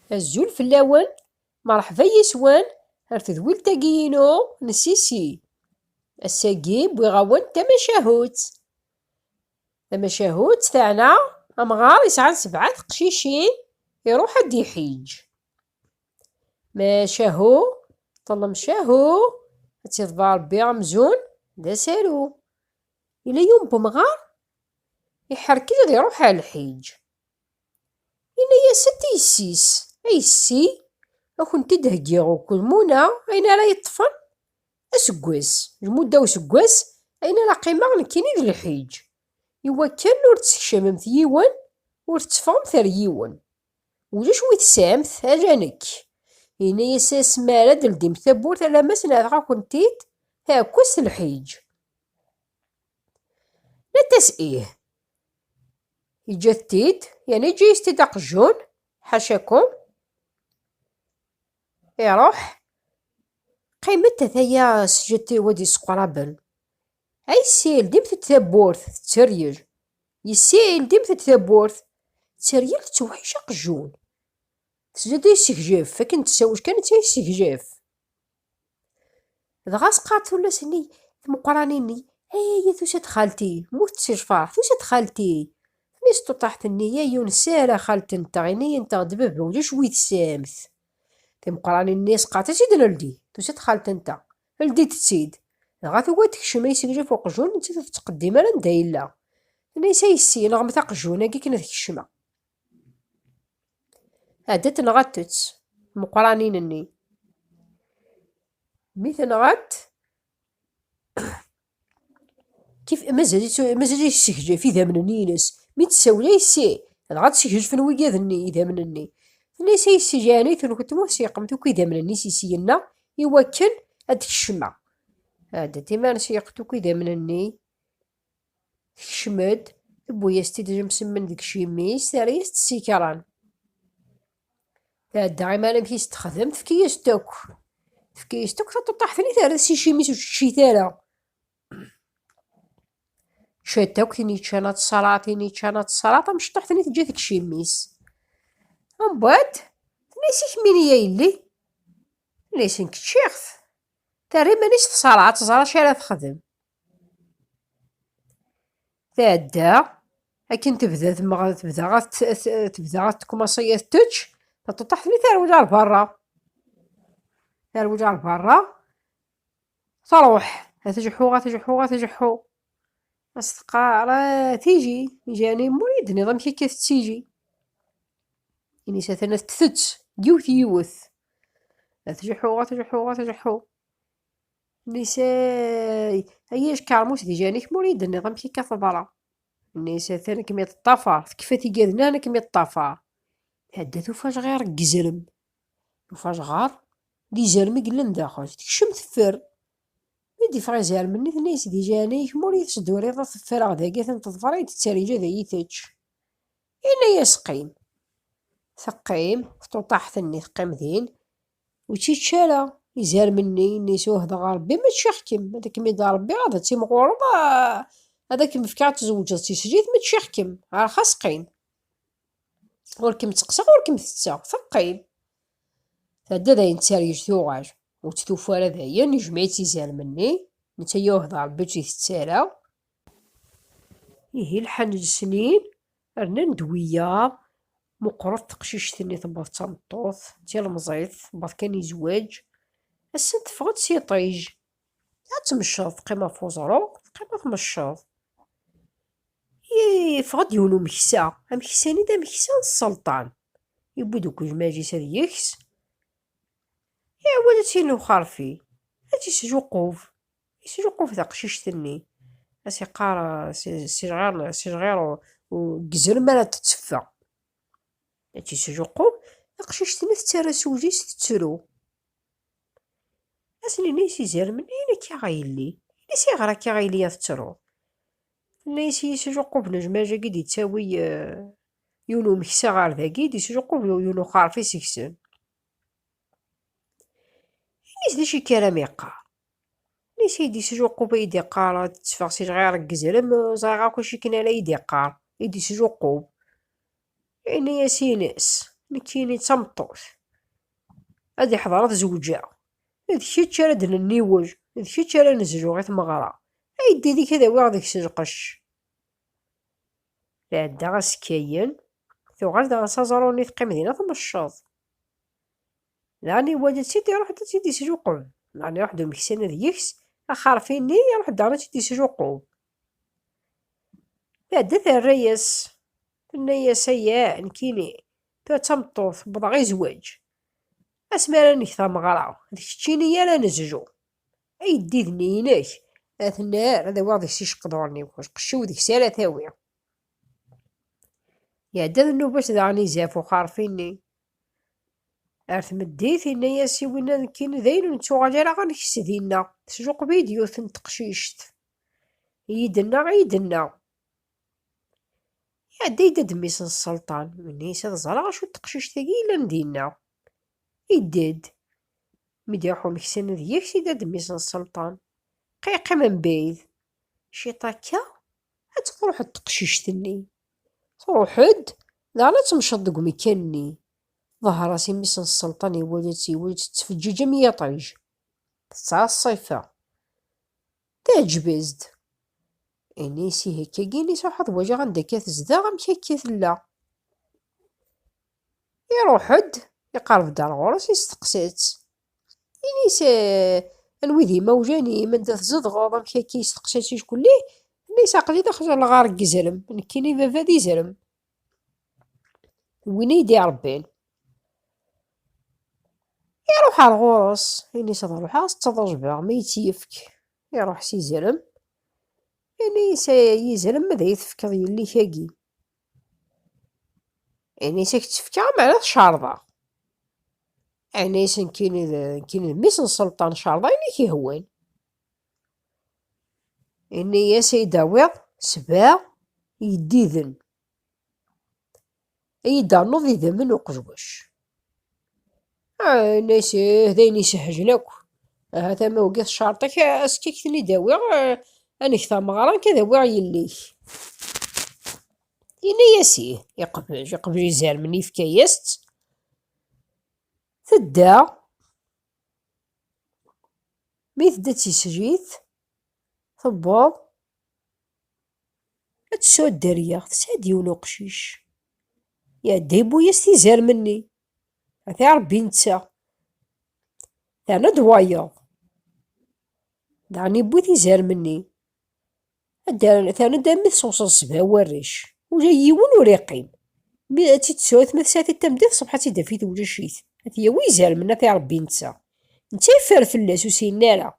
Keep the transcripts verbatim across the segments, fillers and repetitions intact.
Azul fell-awen, merḥba yis-wen ar tedwilt-agi-inu n Sisi. Ass-agi wwiɣ-awen tamacahut. Tamacahut teɛna amɣar yesɛan sebɛa teqcicin iruḥ ad d-iḥiǧ. Macahu, ṭellem cahu, ad tt-iḍber Rebbi amzun d asaru. Yella yiwen n wemɣar iḥerkel ad iruḥ ar lḥiǧ. Yenna-yasent i yessi-s: "A yessi, ad kent-id-heggiɣ akk lmuna ayen ara yeṭṭfen aseggas, lmudda useggas, ayen ara qqimeɣ nekkini d lḥiǧ, i wakken ur tessekcamemt yiwen, ur tetteffɣemt ar yiwen. Ulac wi tesɛamt, ala nekk." Yenna-yas: "Asmi ara d-teldimt tawwurt alamma sneɛteɣ-akent-id taɛekkazt n lḥiǧ." Nnan-as: "Ih." Yeǧǧa-t-id, yerna yeǧǧa-yas-t-id aqjun, ḥacakum. Iruḥ, qqimet ataya s jjet wad isseqraben. "A yessi, ldimt-d tawwurt, tetteryel. Yessi, ldimt-d tawwurt." Tetteryel tettewḥic aqjun. Tezza-d yessegjef, akken tessawec kan ad yessegjef. Dɣa sqart tullas-nni tmeqqranin-nni: "Ay, ay, tusa-d xalti, mmutet si lferḥ, tusa-d xalti." Tenna-yas tṭuṭaḥt-nni: "Ay, ur nesɛi ara xalt-nteɣ, ini-yent-ɣ-d baba, ulac wi tesɛamt." Timeqqranin-nni sqart-as-id: "Neldi, tusa-d xalt-nteɣ, ldi-tt-id." Dɣa tugi ad tekcem, ay yessegjef uqjun, nettat ur tettqeddim ara anda yella. Tenna-yas: "A yessi, nɣemt aqjun-agi akken ad kecmeɣ." Ɛedda tenɣa-tt tmeqqranin-nni. Mi tenɣa-tt, kif mazal-itt, mazal yessegjaf idammen-nni-ines. Mi tessawel: "A yessi, dɣa ad ssegjfen wigad-nni, idammen-nni." Tenna-yas: "A yessi, jeɛni-ten kuntmu ad seyqemt akk idammen-nni si syenna i wakken ad d-kecmeɣ." Ɛedda timan seyqent akk idammen-nni. Tekcem-d, tewwi-yas-t-id amsemmen deg icimi-s, terra-yas-t s ikran. Tɛedda iman amek i s-texdem, tefka-yas-t akk. Tefka-yas-t akk, taṭuṭaḥt-nni terra-t s icimi-s, ur tečči-t ara. Ččant akk, tin yeččan ad tṣaraḍ, tin yeččan ad tṣaraḍ, tamecṭuḥt-nni teǧǧa-t deg icimi-s. Mbeɛd, tenna-yas: "I kemmini a yelli?" Tenna-yas: "Nekk ččiɣ-t." Terra iman-is teṣara, ad tẓer acu ara texdem. Tɛedda, akken tebda tebda ad tebda ad tkumaṣi ad tečč, taṭuṭaḥt-nni terwel ar berra. Terwel ar berra, truḥ, ad tjeḥḥu, ad tjeḥḥu, ad tjeḥḥu. Ad s-teqqar: "A tiji, jani mur i d-tenniḍ amek akka tettiji?" Ini-s: "Atan ad tettett, yiwet yiwet." Ad tjeḥḥu, ad tjeḥḥu, ad tjeḥḥu. Nisa, ay, ay, ajkarmus di janik, mur i d-tenniḍ amek akka teḍra? Nisa, atan ad kem-iṭṭafar, tekfa tigad-nni ad kem-iṭṭafar. Tɛedda tufa ajɣar deg izrem. Tufa ajɣar d izrem i yellan daxel. Tekcem teffer. Mi d-iffeɣ izerm-nni, tenna-yas: "Di janik, mur i tesduriḍ ad teffer dagi, ad ten-teḍfer, ay d-ttarǧa ad iyi-tečč." Yenna-yas: "Qqim." Teqqim, tṭuṭaḥt-nni teqqim din. Ur tt-yečči ara. Izerm-nni, yenna-yas: "Wehdeɣ Rebbi ma ččiɣ-kem, ad kem-id Rebbi, ad timɣureḍ, a-, ad kem-fkeɣ ad tzewǧeḍ s tislit ma ččiɣ-kem. Rxas qqim. Ur kem-tteqqseɣ, ur kem-tetteɣ." Teqqim. Tɛedda dayen tteryej tuɣal. Ur tt-tufi ara dayen, ijmeɛ-itt izerm-nni. Netta yuhed Rebbi ur tt-itett ara. Ihi lḥan n lesnin, rnan-d wiyaḍ, meqqret teqcict-nni, tewweḍ d tameṭṭut, d tilemẓit, tewweḍ kan i zzwaǧ. Ass-n teffeɣ-d s iṭij. Ad tmecceḍ, teqqim ɣef uẓru, teqqim ad tmecceḍ. Yeffeɣ-d yiwen umeksa, ameksa-nni d ameksa n sselṭan. Yewwi-d akk ijmaǧ-is ad yeks. Iɛawed ad tt-yini uxerfi, ad tt-isjuqub. Isjuqub taqcict-nni. Ad s-iqqar, eh, si, si lɣir, si lɣir u, u, n yizrem ara d-teffeɣ. Ad tt-isjuqub, taqcict-nni tettarra s wul-is, tettru. Ad s-nini s izermen, ayen akka a yelli? Ini-s: "Ayɣer akka a yelli a tettruḍ?" Tenna-yas: "Yesjuqub nejmaǧ-agi d-ittawi, eh, yiwen umeksa ɣer dagi, d-yesjuqub yiwen uxerfi seg-sen." Ini-s: "D acu akka ara m-iqqar?" Ini-s: "Ay d-yesjuqub, ay d-iqqar, ad tetteffeɣ si lɣir n yizrem, ur ẓriɣ akk acu akken ara yi-d-iqqar, ay d-yesjuqub." Ini-as: "Ines, Nekkini d tameṭṭut. Ad iḥḍer ad zewǧeɣ. D kečč ara d-nenniwel, d kečč ara nezlu i tmeɣra. Ayeddid-ik ad awiɣ deg-s lqecc. Tɛedda ass kayen, tuɣal daɣen s aẓru-nni teqqim dinna tmecceḍ. Daɣen iwala-tt-id iruḥ-d ad tt-id-isluqeb. Daɣen iruḥ-d umeksan ad yeks, axerfi-nni iruḥ-d daɣen ad tt-id-isluqub. Tɛedda terra-yas, tenna-yas: "Aya, nekkini, tura d tameṭṭut, wwḍeɣ i zzwaǧ. Asmi ara neg tameɣra, d keččini ara nezlu. Ayeddid-nni inek, ad t-nerr, ad awiɣ deg-s iceqḍuren-iw, lqecc-iw deg-s ara tawi." Iɛedda d nnuba-s daɣen izaf uxerfi-nni. Ar tmeddit, yenna-yas i winna: "Nekkini dayen ur nettuɣal ara ad nkes dinna. Tesluqeb-iyi-d yiwet n teqcict. Iyi-d-nna, iyi-d-nna." Iɛedda-d mmi-s n sselṭan, yenna-yas: "Ad ẓreɣ acu n teqcict-agi yellan dinna." Idda-d. Mi d-iruḥ umeksan ad yeks, idda-d mmi-s n sselṭan. Qqim, qqim mebɛid. Ciṭ akka, ad truḥ teqcict-nni. Truḥ-d, daɣen ad temceḍ deg umekkan-nni. Ḍher-as i mmi-s n sselṭan, iwala-tt, iwala-tt tettfeǧǧiǧ am yiṭij. Tettɛeṣṣifa. Teɛǧeb-as-d. Ini-as: "Ihi akkagi", ini-as, "ruḥ ad waliɣ anda akka tezdeɣ, amek akka tella." Iruḥ-d, iqerreb-d ar ɣur-s, isteqsa-tt. Ini-as: "Eh, anwi d imawlan-im, anda tzedɣeḍ, amek akka?" Isteqsa-tt ickulli. Ini-as: "Aql-i daxel lɣar n yizrem, nekkini baba d izrem." Win i yi-d-iṛebbin. Iruḥ ar ɣur-s, ini-as: "Ad ruḥeɣ ad s-tt-ḍejbeɣ, ma yi-tt-yefk." Iruḥ s izrem, ini-as: "Ay izrem, ma d ay tefkeḍ yelli-k-agi?" Ini-as: "Ad k-tt-fkeɣ, meɛna ad t-cerḍeɣ." Ini-as: "Nekkini d, nekkini d mmi-s n sselṭan, cerḍ ayen i k-ihwan." Ini-as: "Ad yi-d-tawiḍ sebɛa yeddiden, ad yi-d-ternuḍ idammen uqejwac." Ah, ini-as: "Ih, d ayen isehhlen akk. Ahat ama ugiɣ tcerṭ-ik, ass-a ad k-ten-id-awiɣ, eh, ad neg tameɣra, nekk ad awiɣ yelli-k." Ini-as: "Ih." Iqbel, iqbel izermen, yefka-yas-tt. Tedda. Mi tedda d tislit, tewweḍ ad tesɛu dderya, tesɛa-d yiwen uqcic. Iɛedda yewwi-yas tizerm-nni. Ata Ṛebbi netta. Terna-d wayeḍ. Daɣen yewwi tizerm-nni. Ad d-, terna-d armi tesɣuṣeḍ sebɛa warrac. Ula yiwen ur iqqim. Mi ad tt-id-tesɛu, ma tesɛa-t-id tameddit, ṣṣbeḥ ad tt-id-taf ulac-it. Ad t-yawi izermen, ata Ṛebbi netta. Netta yeffer fell-as, ur s-yenni ara.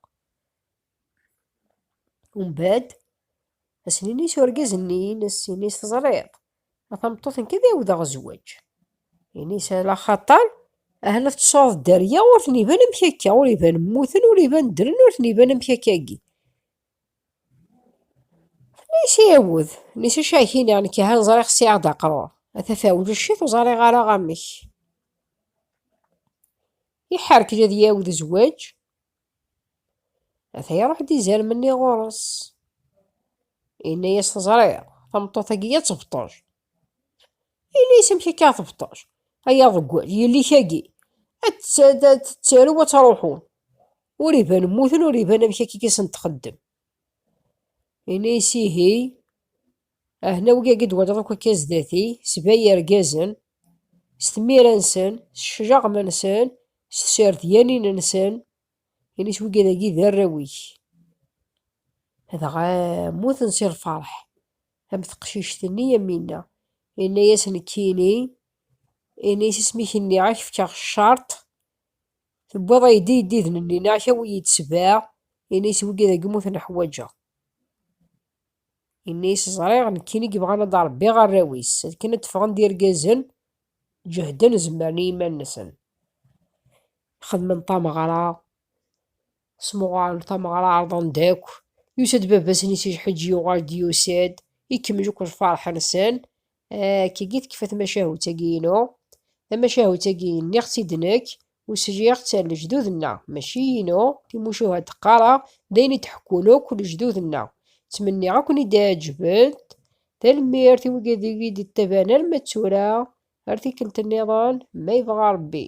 Umbeɛd, as-nini s urgaz-nni ines, ini-as: "Teẓriḍ, a tameṭṭut, nekk ad ɛawdeɣ zzwaǧ." Ini-as: "Ala xaṭer, ahat la tesɛuḍ dderya, ur ten-iban amek akka, ur iban mmuten, ur iban ddren, ur ten-iban amek akka-agi." Ini-as: "Ɛawed." Ini-as: "Acu ara k-iniɣ, nekk ahan ẓriɣ sɛiɣ-d aqrur. Ata fawlec-it ur ẓriɣ ara amek." Iḥerkel ad yawed zzwaǧ. Ata iruḥ-d izerm-nni ɣur-s. Yenna-yas: "Teẓriḍ, tameṭṭut-agi ad tebṭel." Yenna-yas: "Amek akka ad tebṭel? Ay aḍeggal, yelli-k-agi ad tt-, ad tettaru ad truḥu. Ur iban mmuten, ur iban amek akka i sen-txeddem." Yenna-yas: "Ihi, ahna wigi-agi d-twalaḍ akk akka zdat-i, sebɛa yergazen, s tmira-nsen, s cclaɣem-nsen, s tsertyanin-nsen." Ini-as: "Wigi-agi d arraw-ik." Dɣa mmuten si lferḥ am teqcict-nni am winna. Yenna-yas: "Nekkini", ini-as, "asmi k-nniɣ ad k-fkeɣ ccerṭ, tewwiḍ-iyi-d iyeddiden-nni, neɣ awi-yi-d sebɛa." Ini-as: "Wigi-agi mmuten ḥwaǧeɣ." Ini-as: "Ẓriɣ, nekkini i yebɣan ad d-ṛebbiɣ arraw-is, akken ad d-ffɣen d irgazen, ǧehden, zemren i yiman-nsen." Xedmen tameɣra, smuɣren tameɣra, ɛerḍen-d akk. Yusa-d baba-s-nni si lḥeǧ, yuɣal-d, yusa-d, ikemmel akk lferḥ-nsen. Akkagi tekfa tmacahut-agi-inu. Tamacahut-agi nniɣ-tt-id nekk, u sliɣ-tt ar lejdud-nneɣ, mačči inu. Timucuha d-qqareɣ, d ayen i d-ḥekkun akk lejdud-nneɣ. Ttmenniɣ ad ken-id-ɛeǧbent. Tanemmirt i wigad i yi-d-ittabaɛen arma d tura. Ar tikkelt nniḍen, ma yebɣa Ṛebbi.